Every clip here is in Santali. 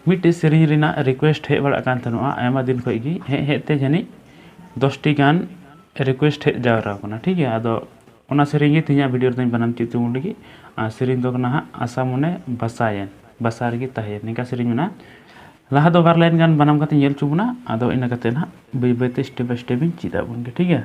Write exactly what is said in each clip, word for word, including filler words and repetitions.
ᱢᱤᱫᱴᱮᱡ ᱥᱮᱨᱮᱧ ᱨᱮᱱᱟᱜ ᱨᱤᱠᱩᱭᱮᱥᱴ ᱦᱮᱡ ᱵᱟᱲᱟᱜ ᱠᱟᱱ ᱛᱟᱦᱮᱱᱚᱜᱼᱟ ᱟᱭᱢᱟ ᱫᱤᱱ ᱠᱷᱚᱡ ᱜᱮ, ᱦᱮᱡ ᱦᱮᱡ ᱛᱮ ᱡᱟᱹᱱᱤᱡ ᱫᱚᱥᱴᱤ ᱜᱟᱱ ᱨᱤᱠᱩᱭᱮᱥᱴ ᱦᱮᱡ ᱡᱟᱣᱨᱟ ᱟᱠᱟᱱᱟ, ᱴᱷᱤᱠ ᱜᱮᱭᱟ᱾ ᱟᱫᱚ ᱚᱱᱟ ᱥᱮᱨᱮᱧ ᱜᱮ ᱛᱮᱦᱮᱧᱟᱜ ᱵᱷᱤᱰᱤᱭᱳ ᱨᱮᱫᱚᱧ ᱵᱟᱱᱟᱢ ᱪᱮᱫ ᱦᱚᱪᱚ ᱵᱚᱱ ᱞᱟᱹᱜᱤᱫ᱾ ᱟᱨ ᱥᱮᱨᱮᱧ ᱫᱚ ᱠᱟᱱᱟ ᱦᱟᱸᱜ ᱟᱥᱟ ᱢᱚᱱᱮ ᱵᱟᱥᱟᱭᱮᱱ, ᱵᱟᱥᱟ ᱨᱮᱜᱮ ᱛᱟᱦᱮᱸᱭᱮᱱ, ᱱᱤᱝᱠᱟ ᱥᱮᱨᱮᱧ ᱢᱮᱱᱟᱜᱼᱟ᱾ ᱞᱟᱦᱟ ᱫᱚ ᱵᱟᱨ ᱞᱟᱭᱤᱱ ᱜᱟᱱ ᱵᱟᱱᱟᱢ ᱠᱟᱛᱮ ᱧᱮᱞ ᱦᱚᱪᱚ ᱵᱚᱱᱟ, ᱟᱫᱚ ᱤᱱᱟᱹ ᱠᱟᱛᱮ ᱱᱟᱦᱟᱜ ᱵᱟᱹᱭ ᱵᱟᱹᱭ ᱛᱮ step by step ᱤᱧ ᱪᱮᱫ ᱟᱵᱚᱱ ᱜᱮ, ᱴᱷᱤᱠ ᱜᱮᱭᱟ᱾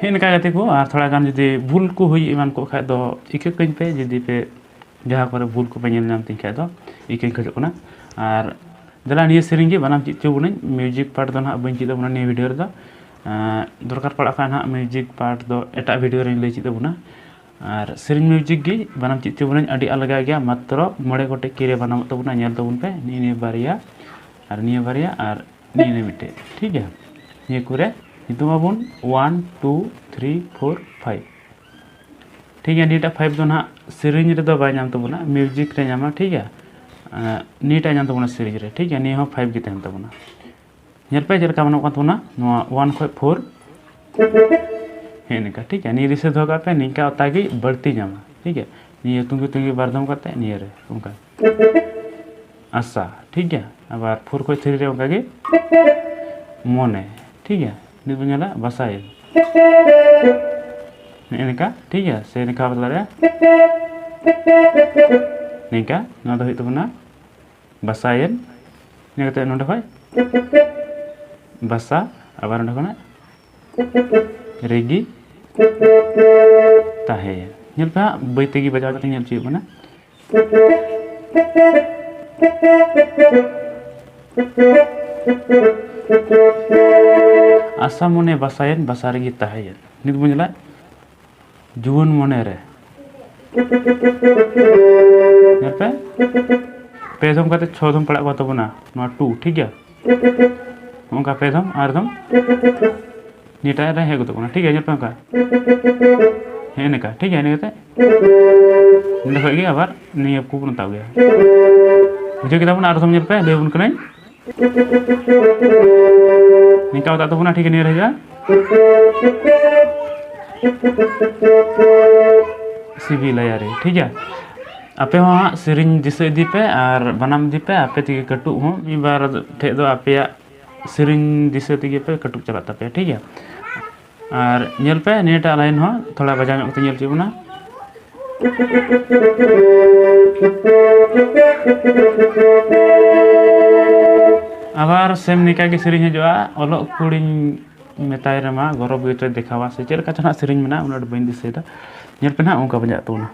ᱦᱮᱸ, ᱱᱚᱝᱠᱟ ᱜᱟᱛᱮ ᱠᱚ, ᱟᱨ ᱛᱷᱚᱲᱟ ᱜᱟᱱ ᱡᱩᱫᱤ ᱵᱷᱩᱞ ᱠᱚ ᱦᱩᱭ ᱮᱢᱟᱱ ᱠᱚᱜ ᱠᱷᱟᱡ ᱫᱚ ᱤᱠᱟᱹ ᱠᱟᱹᱧ ᱯᱮ, ᱡᱩᱫᱤ ᱯᱮ ᱡᱟᱦᱟᱸ ᱠᱚᱨᱮ ᱵᱷᱩᱞ ᱠᱚᱯᱮ ᱧᱮᱞ ᱧᱟᱢ ᱛᱤᱧ ᱠᱷᱟᱡ ᱫᱚ ᱤᱠᱟᱹᱧ ᱠᱷᱚᱡᱚᱜ ᱠᱟᱱᱟ᱾ ᱟᱨ ᱫᱮᱞᱟ ᱱᱤᱭᱟᱹ ᱥᱮᱨᱮᱧ ᱜᱮ ᱵᱟᱱᱟᱢ ᱪᱮᱫ ᱦᱚᱪᱚ ᱵᱚᱱᱟᱹᱧ, ᱢᱤᱭᱩᱡᱤᱠ ᱯᱟᱨᱴ ᱫᱚ ᱱᱟᱦᱟᱜ ᱵᱟᱹᱧ ᱪᱮᱫ ᱟᱵᱚᱱᱟ ᱱᱤᱭᱟᱹ ᱵᱷᱤᱰᱤᱭᱳ ᱨᱮᱫᱚ᱾ ᱟᱸ, ᱫᱚᱨᱠᱟᱨ ᱯᱟᱲᱟᱜ ᱠᱷᱟᱱ ᱱᱟᱦᱟᱜ ᱢᱤᱭᱩᱡᱤᱠ ᱯᱟᱨᱴ ᱫᱚ ᱮᱴᱟᱜ ᱵᱷᱤᱰᱤᱭᱳ ᱨᱮᱧ ᱞᱟᱹᱭ ᱪᱮᱫ ᱟᱵᱚᱱᱟ᱾ ᱟᱨ ᱥᱮᱨᱮᱧ ᱢᱤᱭᱩᱡᱤᱠ ᱜᱮ ᱵᱟᱱᱟᱢ ᱪᱮᱫ ᱦᱚᱪᱚ ᱵᱚᱱᱟᱹᱧ, ᱟᱹᱰᱤ ᱟᱞᱜᱟ ᱜᱮᱭᱟ, ᱢᱟᱛᱨᱚ ᱢᱚᱬᱮ ᱜᱚᱴᱮᱡ ᱠᱤ ᱨᱮ ᱵᱟᱱᱟᱢᱚᱜ ᱛᱟᱵᱚᱱᱟ, ᱧᱮᱞ ᱛᱟᱵᱚᱱ ᱯᱮ, ᱱᱤᱭᱟᱹ ᱱᱤᱭᱟᱹ ᱵᱟᱨᱭᱟ ᱟᱨ ᱱᱤᱭᱟᱹ ᱱᱤᱭᱟᱹ ᱢᱤᱫᱴᱮᱡ, ᱴᱷᱤᱠ ᱜᱮᱭᱟ᱾ ᱱᱤᱭᱟᱹ ᱠᱚᱨᱮ ᱱᱤᱛᱚᱜ ᱢᱟᱵᱚᱱ one two three four five, ᱴᱷᱤᱠ ᱜᱮᱭᱟ᱾ ᱱᱤᱭᱟᱹᱴᱟᱜ ᱯᱷᱟᱭᱤᱵᱷ ᱫᱚ ᱱᱟᱦᱟᱜ ᱥᱮᱨᱮᱧ ᱨᱮᱫᱚ ᱵᱟᱭ ᱧᱟᱢ ᱛᱟᱵᱚᱱᱟ, ᱢᱤᱭᱩᱡᱤᱠ ᱨᱮ ᱧᱟᱢᱟ, ᱴᱷᱤᱠ ᱜᱮᱭᱟ᱾ ᱟᱸ, ᱱᱤᱭᱟᱹᱴᱟᱜ ᱧᱟᱢ ᱛᱟᱵᱚᱱᱟ ᱥᱮᱨᱮᱧ ᱨᱮ, ᱴᱷᱤᱠ ᱜᱮᱭᱟ᱾ ᱱᱤᱭᱟᱹ ᱦᱚᱸ ᱯᱷᱟᱭᱤᱵᱷ ᱜᱮ ᱛᱟᱦᱮᱱ ᱛᱟᱵᱚᱱᱟ᱾ ᱧᱮᱞ ᱯᱮ ᱪᱮᱫ ᱞᱮᱠᱟ ᱵᱟᱹᱱᱩᱜ ᱠᱟᱱ ᱛᱟᱵᱚᱱᱟ, ᱱᱚᱣᱟ ᱚᱣᱟᱱ ᱠᱷᱚᱡ ᱯᱷᱳᱨ, ᱦᱮᱸ, ᱱᱤᱝᱠᱟ, ᱴᱷᱤᱠ ᱜᱮᱭᱟ᱾ ᱱᱤᱭᱟᱹ ᱫᱤᱥᱟᱹ ᱫᱚᱦᱚ ᱠᱟᱜ ᱯᱮ, ᱱᱤᱝᱠᱟ ᱚᱛᱟ ᱜᱮ ᱵᱟᱹᱲᱛᱤ ᱧᱟᱢᱟ, ᱴᱷᱤᱠ ᱜᱮᱭᱟ᱾ ᱱᱤᱭᱟᱹ ᱛᱩᱝᱜᱤ ᱛᱩᱝᱜᱤ ᱵᱟᱨ ᱫᱷᱚᱢ ᱠᱟᱛᱮ ᱱᱤᱭᱟᱹ ᱨᱮ ᱚᱱᱠᱟ ᱟᱥᱟ, ᱴᱷᱤᱠ ᱜᱮᱭᱟ᱾ ᱟᱵᱟᱨ ᱯᱷᱳᱨ ᱠᱷᱚᱡ ᱛᱷᱨᱤ ᱨᱮ ᱚᱱᱠᱟ ᱜᱮ ᱢᱚᱱᱮ, ᱴᱷᱤᱠ ᱜᱮᱭᱟ᱾ ᱱᱤᱛ ᱵᱚᱱ ᱧᱮᱞᱟ ᱵᱟᱥᱟᱭᱮᱱ, ᱱᱮᱜᱼᱮ ᱱᱤᱝᱠᱟ, ᱴᱷᱤᱠ ᱜᱮᱭᱟ᱾ ᱥᱮ ᱱᱤᱝᱠᱟ ᱦᱚᱸ ᱫᱟᱲᱮᱭᱟᱜᱼᱟ, ᱱᱤᱝᱠᱟ᱾ ᱱᱚᱣᱟ ᱫᱚ ᱦᱩᱭᱩᱜ ᱛᱟᱵᱚᱱᱟ ᱵᱟᱥᱟᱭᱮᱱ᱾ ᱤᱱᱟᱹ ᱠᱟᱛᱮ ᱱᱚᱰᱮ ᱠᱷᱚᱡ ᱵᱟᱥᱟ, ᱟᱵᱟᱨ ᱱᱚᱰᱮ ᱠᱷᱚᱱᱟᱜ ᱨᱮᱜᱮ ᱛᱟᱦᱮᱸᱭᱮᱱ᱾ ᱧᱮᱞ ᱯᱮ ᱦᱟᱸᱜ, ᱵᱟᱹᱭ ᱛᱮᱜᱮ ᱵᱟᱡᱟᱣ ᱠᱟᱛᱮ ᱧᱮᱞ ᱦᱚᱪᱚᱭᱮᱫ ᱵᱚᱱᱟ᱾ ᱟᱥᱟ ᱢᱚᱱᱮ ᱵᱟᱥᱟᱭᱮᱱ, ᱵᱟᱥᱟ ᱨᱮᱜᱮ ᱛᱟᱦᱮᱸᱭᱮᱱ᱾ ᱱᱤᱛ ᱵᱚᱱ ᱧᱮᱞᱟ ᱡᱩᱣᱟᱹᱱ ᱢᱚᱱᱮ ᱨᱮ᱾ ᱧᱮᱞ ᱯᱮ, ᱯᱮ ᱫᱷᱚᱢ ᱠᱟᱛᱮ ᱪᱷᱚ ᱫᱷᱚᱢ ᱯᱟᱲᱟᱜ ᱠᱚ ᱛᱟᱵᱚᱱᱟ ᱱᱚᱣᱟ ᱴᱩ, ᱴᱷᱤᱠ ᱜᱮᱭᱟ? ᱱᱚᱝᱠᱟ ᱯᱮ ᱫᱷᱚᱢ, ᱟᱨ ᱫᱷᱚᱢ ᱱᱤᱭᱟᱹᱴᱟᱜ ᱨᱮ ᱦᱮᱡ ᱜᱚᱫᱚᱜ ᱠᱟᱱᱟ, ᱴᱷᱤᱠ ᱜᱮᱭᱟ? ᱧᱮᱞ ᱯᱮ ᱱᱚᱝᱠᱟ, ᱦᱮᱸ, ᱱᱤᱝᱠᱟ, ᱴᱷᱤᱠ ᱜᱮᱭᱟ? ᱤᱱᱟᱹ ᱠᱟᱛᱮ ᱱᱚᱸᱰᱮ ᱠᱷᱚᱡ ᱜᱮ ᱟᱵᱟᱨ ᱱᱤᱭᱟᱹ ᱠᱚ ᱵᱚᱱ ᱦᱟᱛᱟᱣ ᱜᱮᱭᱟ᱾ ᱵᱩᱡᱷᱟᱹᱣ ᱠᱮᱫᱟ ᱵᱚᱱ? ᱟᱨ ᱫᱷᱚᱢ ᱧᱮᱞ ᱯᱮ, ᱞᱟᱹᱭ ᱟᱵᱚᱱ ᱠᱟᱹᱱᱟᱹᱧ᱾ ᱱᱤᱝᱠᱟ ᱦᱟᱛᱟᱣ ᱛᱟᱵᱚᱱᱟ, ᱴᱷᱤᱠ ᱜᱮᱭᱟ? ᱱᱤᱭᱟᱹ ᱨᱮ ᱦᱤᱡᱩᱜᱼᱟ ᱥᱤᱵᱤᱞᱟᱭᱟ ᱨᱮ, ᱴᱷᱤᱠ ᱜᱮᱭᱟ? ᱟᱯᱮ ᱦᱚᱸ ᱦᱟᱸᱜ ᱥᱮᱨᱮᱧ ᱫᱤᱥᱟᱹ ᱤᱫᱤ ᱯᱮ ᱟᱨ ᱵᱟᱱᱟᱢ ᱤᱫᱤ ᱯᱮ, ᱟᱯᱮ ᱛᱮᱜᱮ ᱠᱟᱹᱴᱩᱵ ᱦᱚᱸ ᱢᱤᱫ ᱵᱟᱨ ᱴᱷᱮᱡ ᱫᱚ ᱟᱯᱮᱭᱟᱜ ᱥᱮᱨᱮᱧ ᱫᱤᱥᱟᱹ ᱛᱮᱜᱮ ᱯᱮ ᱠᱟᱹᱴᱩᱵ ᱪᱟᱞᱟᱜ ᱛᱟᱯᱮᱭᱟ, ᱴᱷᱤᱠ ᱜᱮᱭᱟ? ᱟᱨ ᱧᱮᱞ ᱯᱮ, ᱱᱤᱭᱟᱹᱴᱟᱜ ᱞᱟᱭᱤᱱ ᱦᱚᱸ ᱛᱷᱚᱲᱟ ᱵᱟᱡᱟᱣ ᱧᱚᱜ ᱠᱟᱛᱮ ᱧᱮᱞ ᱦᱚᱪᱚᱭ ᱵᱚᱱᱟ᱾ ᱟᱵᱟᱨ ᱥᱮᱢ ᱱᱤᱝᱠᱟ ᱜᱮ ᱥᱮᱨᱮᱧ ᱦᱤᱡᱩᱜᱼᱟ, ᱚᱞᱚᱜ ᱠᱩᱲᱤᱧ ᱢᱮᱛᱟᱭ ᱨᱮᱢᱟ ᱜᱚᱨᱚᱵᱽ ᱜᱮᱪᱚᱭ ᱫᱮᱠᱷᱟᱣᱟ, ᱥᱮ ᱪᱮᱫ ᱞᱮᱠᱟ ᱪᱚ ᱱᱟᱦᱟᱜ ᱥᱮᱨᱮᱧ ᱢᱮᱱᱟᱜᱼᱟ, ᱩᱱᱟᱹᱜ ᱟᱸᱴ ᱵᱟᱹᱧ ᱫᱤᱥᱟᱹᱭᱮᱫᱟ᱾ ᱧᱮᱞ ᱯᱮ ᱱᱟᱦᱟᱜ, ᱚᱱᱠᱟ ᱵᱟᱡᱟᱜ ᱛᱟᱵᱚᱱᱟ᱾